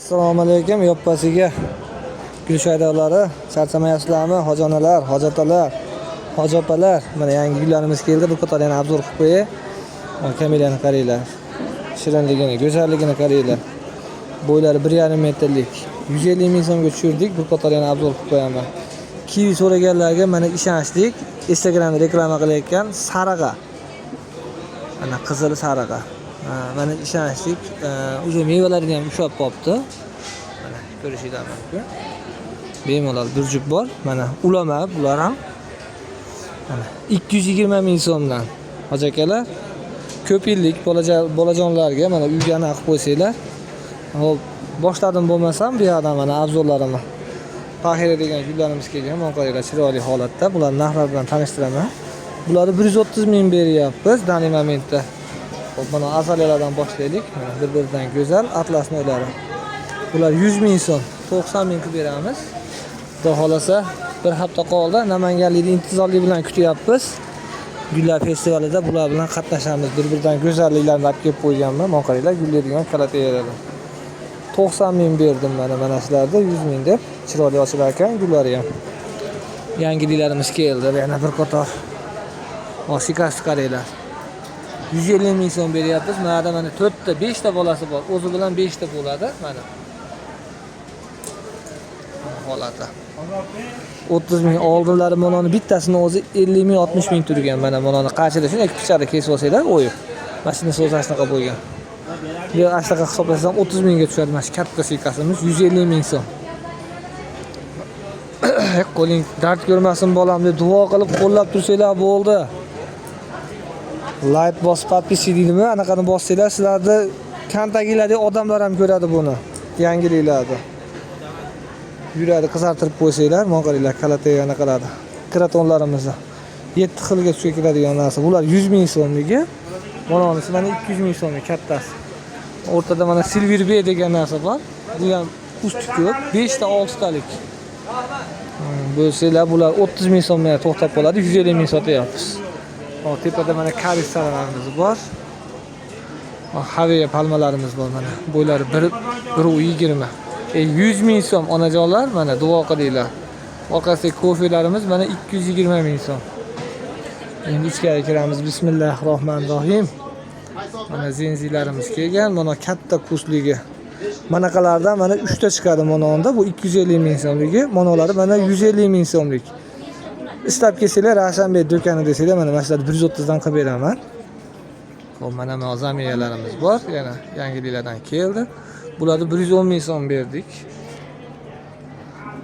Assalomu alaykum, yoppasiga gul shaydolari, charchamayapsizlarmi? Hoji onalar, hoji otalar, hoji opalar, mana yangi gullarimiz keldi. Bir qator yana обзор qilib qo'yay. Mana kameliyani qaranglar. Shirinligini, go'zalligini qaranglar. Bo'ylari 1,5 metrlik. 150 ming so'mga tushirdik. Bir qator yana обзор qilib qo'yaman. Kivi so'raganlarga mana ishonchlik Instagramda reklama qilayotgan sarig'a. Mana qizil sarig'a. Ha, mana ishonchlik, уже mevalarini ham ushlab qolibdi. Mana ko'rishinglar mumkin. Bemalol bir juft bor. Mana ulama bular ham. Mana 220 ming so'mdan. Hoji akalar, ko'p yillik bolajonlarga mana uyga anaqa qilib qo'ysanglar. Hop, boshladim bo'lmasam bu yoqdan mana обзор larimni. Pahira degan gullarimiz kelgan. Mana qaranglar, chiroyli holatda. Bularni narxlar bilan tanishtiraman. Bularni 130 ming beryapmiz данный момент da. Hop, mana azaliyalardan boshlaylik. Mana bir-biridan go'zal atlasni uylari. Bular 100 ming so'm, 90 ming qilib beramiz. Xudo xolasa bir hafta qoldi. Namanganlikni intizorlik bilan kutyapmiz. Gullar festivalida bular bilan qatnashamiz. Bir-biridan go'zalliklarni olib kelib qo'yganman. Mana qaranglar, gullaydigan kalateyalar. 90 ming berdim mana shularda 100 ming deb. Chiroyli ochilar ekan gullari ham. Yangiliklarimiz keldi. Yana bir qator. Oshikasi qaranglar. 150 ming so'm beryapmiz. Mana yerda mana 4 ta, 5 ta bolasi bor. O'zi bilan 5 ta bo'ladi. Mana. Holati. 30 ming oldinlari mana bittasini o'zi 50 ming, 60 ming turgan. Mana buni qanchada shunday pichoqda kesib olsanglar, o'yib. Mana shunisi o'zi shunaqa bo'lgan. Bu shunaqa hisoblasam 30 mingga tushadi mana shu katta siykasimiz 150 ming so'm. Qo'ling dard ko'rmasin bolam deb duo qilib qo'llab tursanglar bo'ldi. Layk bosib, подписка deydimi? Anaqani bossanglar, sizlarni kontaktinglardagi odamlar ham ko'radi buni. Yangiliklarni. Yuradi qizartirib qo'ysanglar, mana qaranglar, kalateya anaqalarni. Kratonlarimizni 7 xilga tusga keladigan narsa. Bular 100 ming so'mligi. Mana mana 200 ming so'mlik kattasi. O'rtada mana Silver Bay degan narsa bor. Bu ham usti ko'p, 5 ta 6 talik. Bo'lsanglar bular 30 ming so'mga to'xtab qoladi, 150 ming sotyapmiz. Hop, tepada mana karisalarimiz bor. Haviya palmalarimiz bor mana. Bo'ylari 1 1.20. 100 ming so'm onajonlar, mana duo qilinglar. Orqasidagi kofelarimiz mana 220 ming so'm. Endi ichkari kiramiz. Bismillahir rohmanir rohim. Mana zenzilarimiz kelgan. Mana katta kustligi. Manaqalardan mana 3 ta chiqadi mana unda. Bu 250 ming so'mligi. Manolari mana 150 ming so'mlik. Istab kelsanglar Ravshanbek do'koni desanglar, mana shularni 130 dan qilib beraman. Xo'p, mana zamiyalarimiz bor. Yana yangiliklardan keldi. Bularni 110 ming so'm berdik.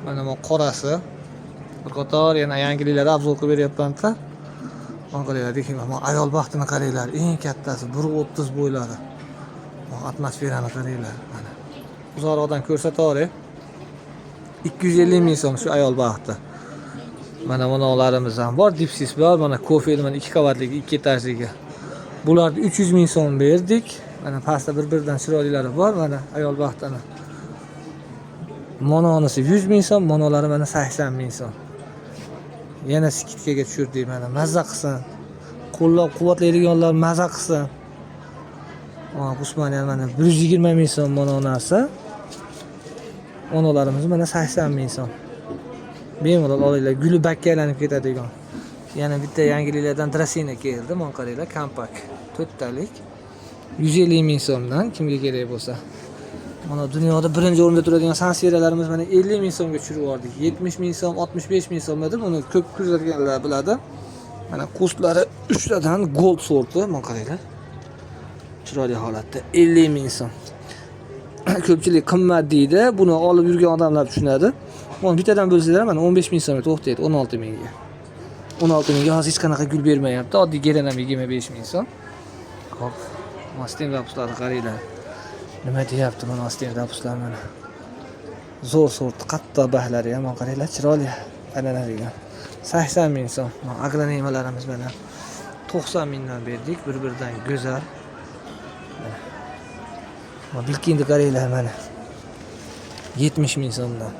Mana bu qorasi. Bir qator yana yangiliklarni обзор qilib beryapman-da. Mana qaranglar, mana ayol baxtini qaranglar. Eng kattasi 1.30 bo'ylari. Mana atmosferani qaranglar. Mana. Uzoqroqdan ko'rsataveray. 250 ming so'm shu ayol baxti. Mana bunalarimiz ham bor, dipsis bor, mana kofeli, mana 2 qavatligi, 2 etajligi. Bularni 300 ming so'm berdik. Mana pastda bir-biridan chiroylilari bor, mana ayol baxtini. Mononisi 100 ming so'm, monolari mana 80 ming so'm. Yana скидка ga tushirdik mana, mazza qilsin. Qo'llab-quvvatlaydiganlar maza qilsin. Mana Usmoniya mana 120 ming so'm mononasi. Monolarimiz mana 80 ming so'm. Bemalol olinglar, guli bakka aylanib ketadigan. Yana bitta yangiliklardan drasina keldi. Mana qaranglar, kompakt to'rttalik. 150 ming so'mdan kimga kerak bo'lsa. Mana dunyoda birinchi o'rinda turadigan sanseveriyalarimiz mana 50 ming so'mga tushirib yubordik. 70 ming so'm, 65 ming so'm edi. Buni ko'p kuzatganlar biladi. Mana kustlari 3 tadan gold sorti, mana qaranglar. Chiroyli holatda 50 ming so'm. Ko'pchilik qimmat deydi. Buni olib yurgan odamlar tushunadi. Mana bittadan bo'lsalar mana 15 ming so'mga to'xtaydi, 16 mingga. 16 mingga hozir hech qanaqa gul bermayapti. Oddiy geran ham 25 ming so'm. Xo'p, mana stenograflarni qaranglar. Nima deyapti mana stenograflar mana. Zo'r sort, qattiq bahlari ham mana qaranglar, chiroyli aylanadigan. 80 ming so'm. Mana aglaonemalarimiz mana 90 mingdan berdik, bir-biridan go'zal. Mana. Mana bilkindi qaranglar mana. 70 ming so'mdan.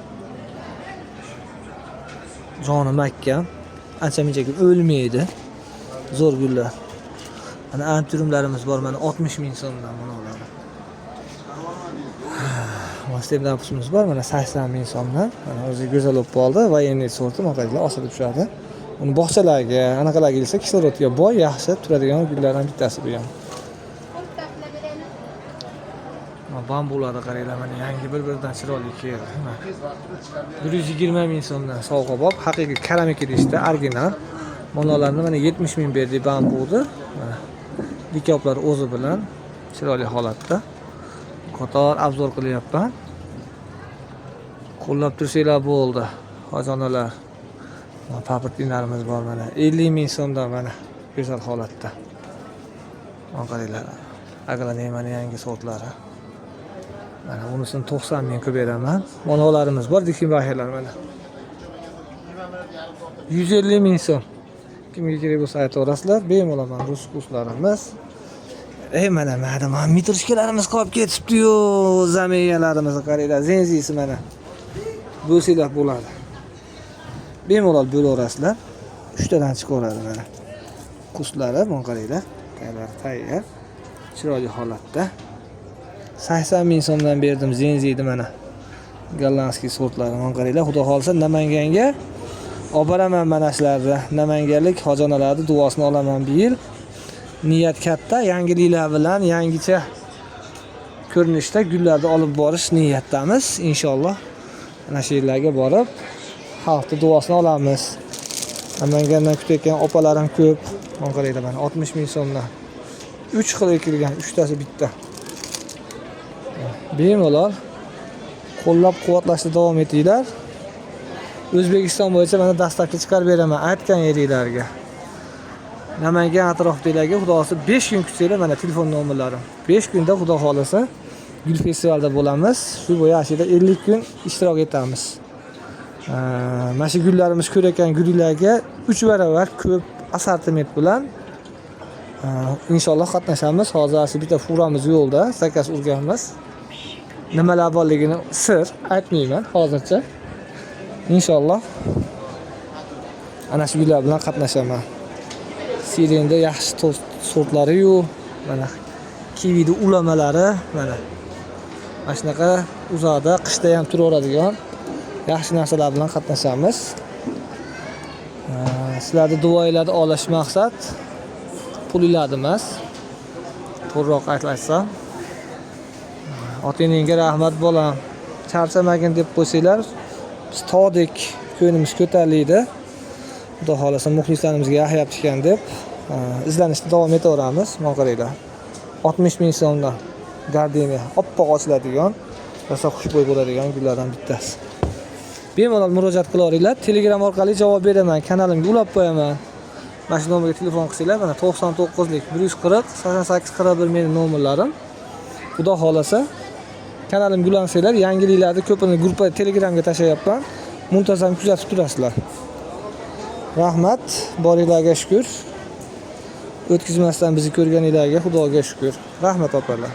Joni mahkam. Ancha muncha o'lmaydi. Zo'r gullar. Mana antiurumlarimiz bor, mana 60 ming so'mdan mana ular. Stemdapusimiz bor, mana 80 ming so'mdan. Mana o'zi go'zal bo'lib qoldi. Военный sorti, mana qaranglar, osilib tushadi. Uni bog'chalarga, anaqalarga ilsa kislorodga boy, yaxshi turadigan gullardan bittasi bu ham. Mana bambularni qaranglar, mana yangi bir-biridan chiroyli keldi. Mana 120 ming so'mdan sovg'a bop, haqiqiy keramik idishda, original. Manalarni mana 70 ming berdik bambuni. Mana likoplar o'zi bilan chiroyli holatda. Qator обзор qilyapman. Qo'llab tursanglar bo'ldi, hoji onalar. Mana paprotniklarimiz bor, mana 50 ming so'mdan, mana go'zal holatda. Mana qaranglar. Aglanemani yangi sortlari. Mana bunisini 90 ming qilib beraman. Manalarimiz bor, difenbaxiylar mana. 150 ming so'm. Kimga kerak bo'lsa aytaverasizlar. Bemalol mana ruskuslarimiz. Ey, mana mana mitrushkalarimiz qolib ketibdi-yu, zameyalarimizni qaranglar, zenzisi mana. Bo'lsanglar bo'ladi. Bemalol bo'laverasizlar. Uchtadan chiqaveradi mana. Куст lari, mana qaranglar. Taylari tayyor. Chiroyli holatda. 80 ming so'mdan berdim zenziyni mana. Голландский sortlari, mana qaranglar. Xudo xohlasa Namanganga olib boraman mana shularni. Namanganlik hoji onalarni duosini olaman bu yil. Niyat katta, yangiliklar bilan yangicha ko'rinishda gullarni olib borish niyatdamiz. Inshaalloh ana shu yerlarga borib xalqni duosini olamiz. Namangandan kutayotgan opalarim ko'p. Mana qaranglar, mana 60 ming so'mdan. 3 xil ekilgan, uchtasi bitta. Bemalol qo'llab-quvvatlashda davom etinglar. O'zbekiston bo'yicha mana доставка chiqarib beraman aytgan yeringlarga. Namangan atrofdagilarga, xudo xohlasa, 5 kun kutsanglar, mana telefon nomerlarim. 5 kunda, xudo xohlasa, gul festivalida bo'lamiz. Shu bo'yi shu yerda 50 kun ishtirok etamiz. Mana shu gullarimiz ko'rayotgan gullarga 3 barobar ko'p assortiment bilan inshaalloh qatnashamiz. Hozir shu bitta furamiz yo'lda, заказ urganmiz. Nimalar borligini sir aytmayman hozircha. Inshaalloh ana shu gullar bilan qatnashaman. Sirenda yaxshi sortlari-yu, mana kivini ulamalari, mana mana shunaqa uzoqda qishda ham turaveradigan yaxshi narsalar bilan qatnashamiz. Sizlarni duoinglarni olish maqsad, pulinglarni emas. To'g'riroq aytsam. Ota-onangga rahmat, bolam. Charchamagin deb qo'ysanglar, biz tog'dek ko'nglimiz ko'tariladi. Xudo xohlasa, muxlislarimizga yaxyapti ekan deb izlanishda davom etaveramiz. Mana qaranglar. 60 ming so'mdan gardeniya, oppoq ochiladigan, rosa xushbo'y bo'ladigan gullardan bittasi. Bemalol murojaat qilaveringlar. Telegram orqali javob beraman, kanalimga ulab qo'yaman. Mana shu nomerga telefon qilsanglar, mana 99lik 140 88 41 meni nomerlarim. Xudo xohlasa, kanalimga ulansanglar, yangiliklarni ko'pini gruppa Telegramga tashlayapman. Muntazam kuzatib turasizlar. Rahmat, boringlarga shukur. O'tkazmasdan bizni ko'rganinglarga Xudoga shukur. Rahmat, opalar.